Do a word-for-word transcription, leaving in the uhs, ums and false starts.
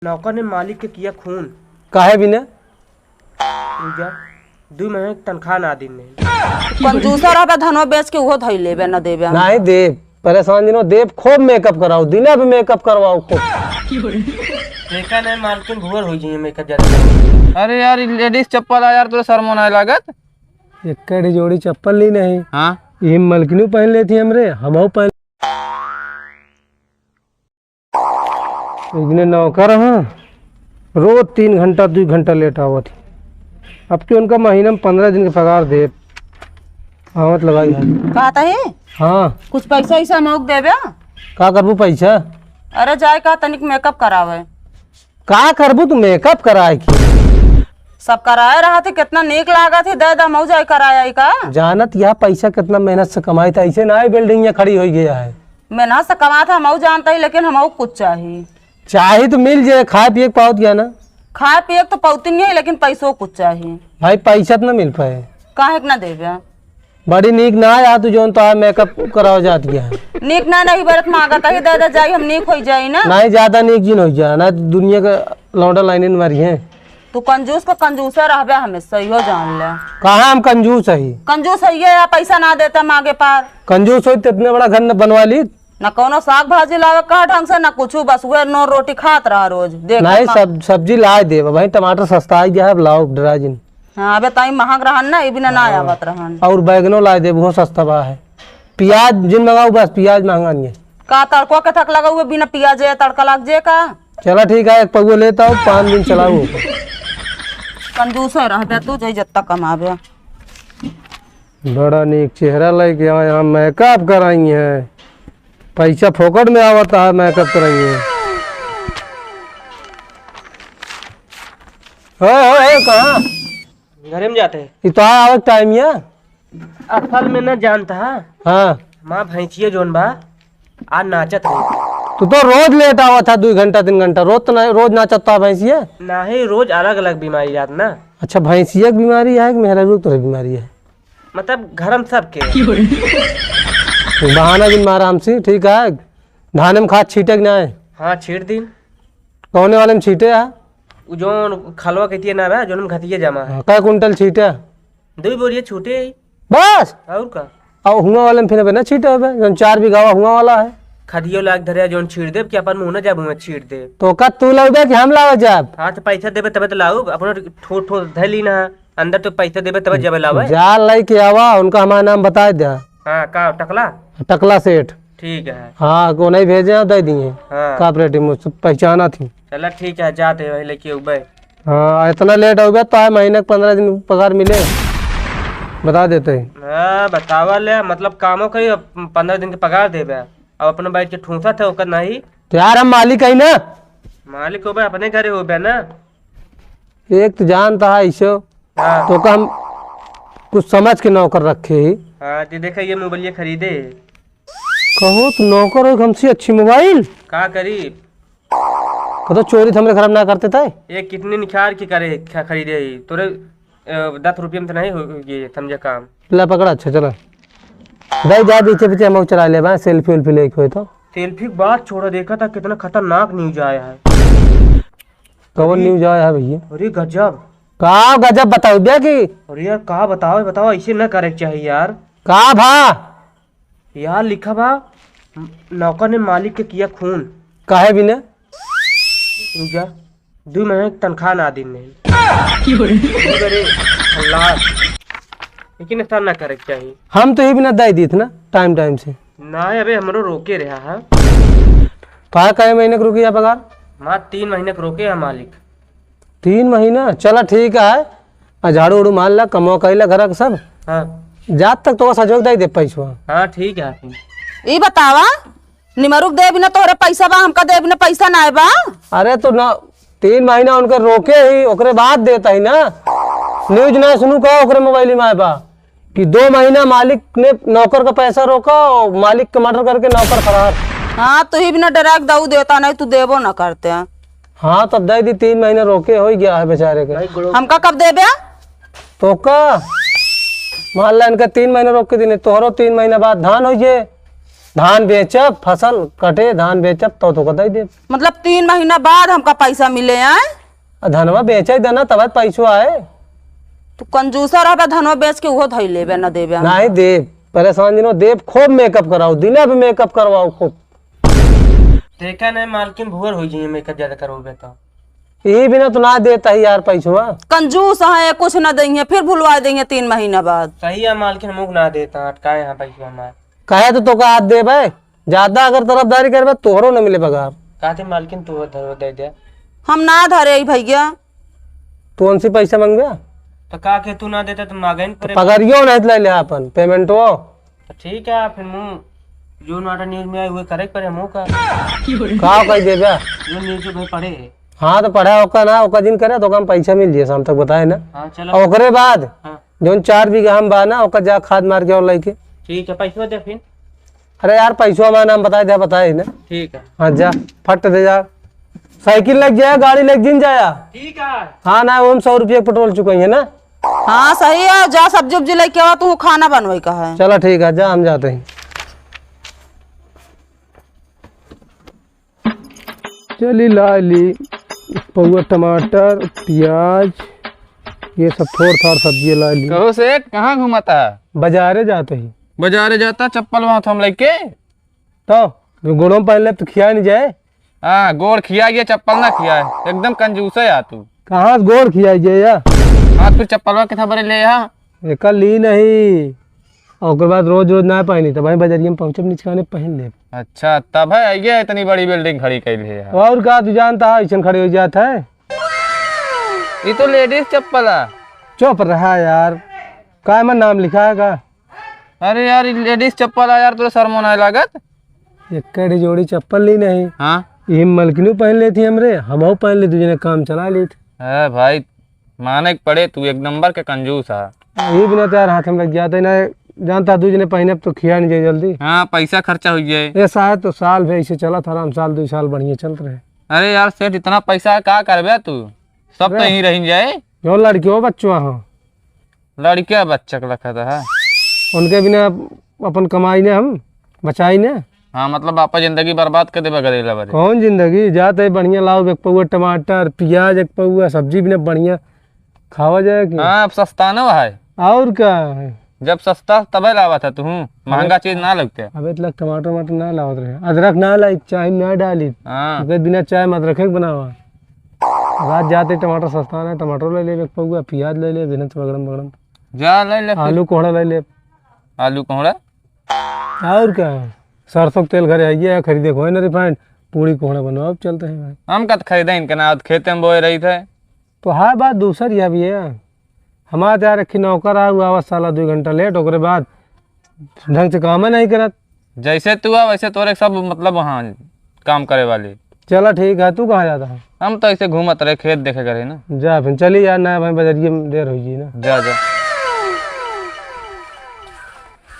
नौकर ने मालिक के किया खून। काहे बिना? पूजा, दुइ महीने की तनख्वाह ना दिन नहीं। कंजूसा रहबे, धनवा बेच के उहो धई लेबे, ना देबे हम। नाही देब, परेशान जिनो देब, खूब मेकअप कराओ, दिने भी मेकअप करवाओ खूब। देखा नहीं, मालकिन भुअर हो जाइए मेकअप ज्यादा। अरे यार, ई लेडीज चप्पल आ यार, तोरे शर्मो ना लागत? एक जोड़ी चप्पल ली नहीं। हाँ। ये मलकिनू पहन लेती हमरे, हमहू पहन। इतने नौकर हैं, रोज तीन घंटा, दुइ घंटा लेट आवत ही। अब के उनका महीना में पन्द्रह दिन के पगार दे, आवत लगाई है। कहत ही? हाँ। कुछ पैसा वैसा मौक देबे? का करबू पैसा? अरे जाए का तनिक मेकअप करावे। का करबू तू मेकअप कराए की? सब कराए रहत ही, कितना नीक लागत ही, दे दा, मऊ जाए कराए आई का? जानत यह पैसा कितना मेहनत से कमाई था, ऐसे ना आई बिल्डिंग ये खड़ी हो गया है। मेहनत से कमात है, हमहू जानत ही, लेकिन हमहू कुछ चाही। चाही तो मिल जाए, खाए पिए के पावत गया ना। खाए पिए के तो पौती नहीं है, लेकिन पैसो कुछ चाही। भाई, पैसा तो ना मिल पाए। काहे के ना देबे? बड़ी नीक ना आया तू, जौन तो मेकअप कराओ जात गया है। नीक ना नहीं बरत मांगत ही, दे दे जाई, हम नीक होई जाई ना। नहीं, ज्यादा नीक जिन हो जा ना, दुनिया का लौंडा लाइनिन मारी है। तू कंजूस का कंजूसे रहबे हमेशा, इहो जान ले। कहाँ हम कंजूस हई? कंजूस हइये या पैसा ना देते मागे पार। कंजूस होई तो इतने बड़ा घर न बनवा ली। ना कौनो साग भाजी लावे कहा ढंग से, ना कुछ, बस वह नोर रोटी खात रहा रोज। देख नहीं, खा- सब, सब्जी लाए देब भाई, टमाटर सस्ता आई गया है, अब लाओ डरा जिन। हाँ, अबे ताई महंग रहन ना, ये बिना ना हाँ। आवत रहन। और बैगनो लाए देब, वो सस्ता बा है। प्याज जिन मंगाऊ बस, प्याज महंगा नहीं है। का तड़को के थक लगा हुए, बिना प्याज या तड़का लाग जे का? चला ठीक है, एक पौवा लेता हूँ, पाँच दिन चलाऊ। कंजूस है रहबे तू, जय जत्ता कमाबे। बड़ा नीक चेहरा लेके आए, यहाँ मेकअप कराई है, पैसा फोकट में आवता है, मेकअप कराई है। ओए, ओए, ओए, कहाँ? घरे में जाते हैं। ये तो आवे टाइम ये। असल में ना जानता है। हाँ। माँ भैंसिया जोन बा, आज नाचत रही। तू तो रोज लेट आवा था, दुइ घंटा, तीन घंटा, रोज तो नहीं, रोज नाचत था भैंसिया। नहीं, रोज अलग अलग बीमारी जात ना। अच्छा, भैंसिया की बीमारी है कि मेहरारू तोरे बीमारी है? मतलब घर में सबके। बहाना जिन मारा हमसे, ठीक है। धाने में खाद छीटे कि ना है? हाँ, छीट दिन। कौने वाले में छीटे है? उ जौन खलवा कहती है ना बा, जौन में घटिया जमा है। हाँ, कै कुंटल छीटे? दुइ बोरिया छूटे। बस? और का? और हुआ वाले में फिर अबे ना छीटे होबे, जौन चार बीघा हुआ वाला है। खदियो लाग धरे, जौन छीट देब कि अपन मुँह ना जाब, हुआ छीट देब। तो का तू लाउबे कि हम लावे जाब? हाँ, तो पैसा देबे तबे तो लाउब, अपना ठो ठो धै ली ना, अंदर तो पैसा देबे तबे जाबे लावे। जा लेके आवा, उनका हमारा नाम बताए दे। हाँ, का टकला? टकला सेठ। ठीक है। हाँ, को नहीं भेजे हैं, दे दिए। हाँ। Cooperative में से पहचाना थी। चला ठीक है, जाते हैं वही लेके उबे। हाँ, इतना लेट हो गया तो आए महीने के पन्द्रह दिन पगार मिले, बता देते हैं। हाँ, बतावा ले, मतलब कामो करी, अब पन्द्रह दिन के पगार देबे, अब अपने बैठ के ठूंसा थे ओकर नहीं। तो यार हम मालिक है ना। मालिक होबे, अपने घरे होबे ना। एक तो जानता है ऐसे, हाँ। तो का हम कुछ समझ के नौकर रखे ही। हाँ, जी देखा ये मोबाइल ये खरीदे। कहो तो नौकर हो हमसे अच्छी मोबाइल। का करी? कहो तो चोरी तो हमरे खराब ना करते थे। एक किडनी निखार के करे ख-, खरीदे ही। तोरे, अ, दस रुपये में तो नहीं हो ये समझे काम। ला पकड़ा, अच्छा चला। दाई जा पीछे पीछे हम चला ले बा, selfie उल्फी लेके होए तो। Selfie की बात छोड़ा, देखा था कितना खतरनाक news आया है। कौन अरे। News आया है भैया? अरे गजब। का गजब बताओ बे की? अरे यार का बताओ, बताओ ऐसे ना करे के चाहिए यार। का भा? यार लिखा बा, नौकर ने मालिक के किया खून। काहे बिना? पूजा, दुइ महीने की तनख्वाह ना दिन नहीं। अरे, अल्लाह। लेकिन ऐसा ना करे के चाहिए। हम तो ही बिना दे दीत ना time time से। ना, अबे हमरो रोके रहा है। तो कै महीने के रुकी है पगार? माँ तीन महीने के रोके है मालिक। तीन महीना? चला ठीक है, आ झाड़ू उड़ू मार ला, कमवा कइला घर के सब। हाँ। जात तक तो सजोग दे दे पैसवा। हाँ ठीक है। ई बतावा, निमरुक देबी ना तोहरे पैसा बा, हमका देबी ना पैसा ना बा। अरे तो ना, तीन महीना उनके रोके ही, ओकरे बाद देता ही ना। News ना सुनू का ओकरे मोबाइल में आए बा कि दो महीना मालिक ने नौकर का पैसा रोका और मालिक के murder करके नौकर फरार। हाँ, तू ही बिना डरा के दऊ देता, नहीं तू देबो ना करते। हाँ, तब दे दी, तीन महीना रोके हो ही गया है बेचारे के। हमका कब देबे? तो का? मान ला इनका तीन महीना रोक के देने, तोहरो तीन महीना बाद धान हो जे। धान बेचब, फसल कटे, धान बेचब, तौ तोका दइ देब। मतलब तीन महीना बाद हमका पैसा मिले, आए? आ धनवा बेचे देना, तब पैसो आए। तू कंजूसा रहबे, धनवा बेच के उहो धइ लेबे, न देबे हमका। नाहीं देब, परेशान जिनो देब, खूब makeup कराओ, दिने भी makeup करवाओ खूब। देखा नहीं मालकिन, भुअर होइ जाइए makeup ज्यादा करवाओगे तो। यही बिना तो ना देता ही यार पैसवा। कंजूस है, कुछ ना देंगे, फिर भुलवा देंगे तीन महीना बाद। सही है मालकिन, मुँह ना देता, अटकाए यहाँ पैसवा हमार। कहे तो तोका आज देबे, ज्यादा अगर तरफदारी करबे, तोहरो न मिले पगार। कहते मालकिन, तू धरो दे दे। हम ना धरे ही भैया। तू उनसे पैसा मंगबे? तो का के तू ना देता तो मांगे न तो पड़े। पगारियो नहीं ले ले अपन, पेमेंटो। तो ठीक है, फिर मुँह जो नाटा news में आई, वो करे के पड़े, मुँह का। का कह देबे? जो news में पढ़े। हाँ, तो पढ़ा ओका ना, ओका जिन करे, तो ओका हम पैसा मिल जाए शाम तक, बताए ना। हाँ, चलो। और ओकरे बाद हाँ। जौन चार बीघा हम बा ना, ओका जा खाद मार के और लइके। ठीक है, पैसा दे फिर। अरे यार, पैसवा हमारा नाम बताए दे, बताए ना। ठीक है। हाँ, जा, फट दे जा। साइकिल लग जाया, गाड़ी लग जिन जाया। ठीक है। हाँ ना, वो हम सौ रुपये पेट्रोल चुकाई है ना। हाँ, सही है, जा सब्जी उब्जी लेके आवा, तू खाना बनवाई का है। चला ठीक है, जा हम जाते हैं। चली ला ली पौवा टमाटर, प्याज, ये सब थोड़ थाड़ सब्जी ला ली। कहो सेठ, कहाँ घूमता है? बाजारे जाते ही। बाजारे जाता, चप्पल वहाँ थम लेके। तो गोड़ों में पहन ले तो खिया नहीं जाए। हाँ, गोड़ खिया गया, चप्पल ना खिया है। एकदम कंजूस है यार तू। कहाँ से गोड़ खिया गया या? हाँ, तू चप्पलवा कितना बड़े ले यहाँ? एकर ली नहीं। और ओकर बाद रोज रोज ना पहनी, तब वहीं बजरिया में पहुँचब निचकाने पहन लेब। अच्छा, तब है ये इतनी बड़ी building खड़ी कैले है। और का तू जानता है, ऐसन खड़ी हो जात है। ये तो ladies चप्पल है। चुप रहा यार, का में नाम लिखा है का? अरे यार, ये ladies चप्पल है यार, तोरे शर्मो ना लागत? एक जोड़ी चप्पल ली नहीं। हाँ। ये मलकिनू पहन लेती हमरे, हमहू पहन लेती, जने काम चला लेती। है भाई, माने के पड़े, तू एक नंबर के कंजूस है। यही बिना तो यार हाथ में लग जाते ना, जानता दू जने पहने तो खिया नहीं जाए जल्दी। हाँ, पैसा खर्चा हो जाए। ये शायद तो साल भर ऐसे चला था, आराम साल दो साल बढ़िया चलत रहे। अरे यार सेठ, इतना पैसा का करबे तू? सब तो अरे। यहीं रह जाए। जो लड़कियों बच्चों हो। लड़किया बच्चा के लखत है। उनके बिना अपन कमाई ने हम बचाई ने। हाँ, मतलब आपा जिंदगी बर्बाद कर देबे गरीला बरे। कौन जिंदगी? जाते बढ़िया लाओ एक पौवा टमाटर, प्याज एक पौवा, सब्जी बिना बढ़िया खावा जाए कि? हाँ, अब सस्ता ना है। और का है? जब सस्ता तबे लावा था तू, महंगा चीज ना लगते। अबे इतना टमाटर वमाटर ना लावत रहे, अदरक ना लाई, चाय में ना डाली। हाँ। ओके बिना चाय में अदरक के बनावा। रात जाते टमाटर सस्ता ना, टमाटर ले ले एक पौवा, प्याज ले ले, बिना बगड़म बगड़म। जा ले ले फिर। आलू कोहड़ा ले ले। आलू कोहड़ा? और का? सरसों के तेल घरे आइए, खरीदे को है ना refined, पूड़ी कोहड़ा बनवाओ, चलते हैं भाई। हम कत खरीदे इनके ना, खेते में बोए रही थे। तो हाँ, बात दूसर यह भी है, हमारे तैयार रखी नौकर आ, वो आवा साला दो घंटा late, ओकरे बाद ढंग से काम नहीं करत। जैसे तू आ वैसे तोरे सब मतलब वहाँ काम करे वाले। चला ठीक है, तू कहाँ जाता है? हम तो ऐसे घूमत रहे, खेत देखे करे ना। जा फिर चली यार, ना भाई बजरिए में देर हो गई ना। जा, जा।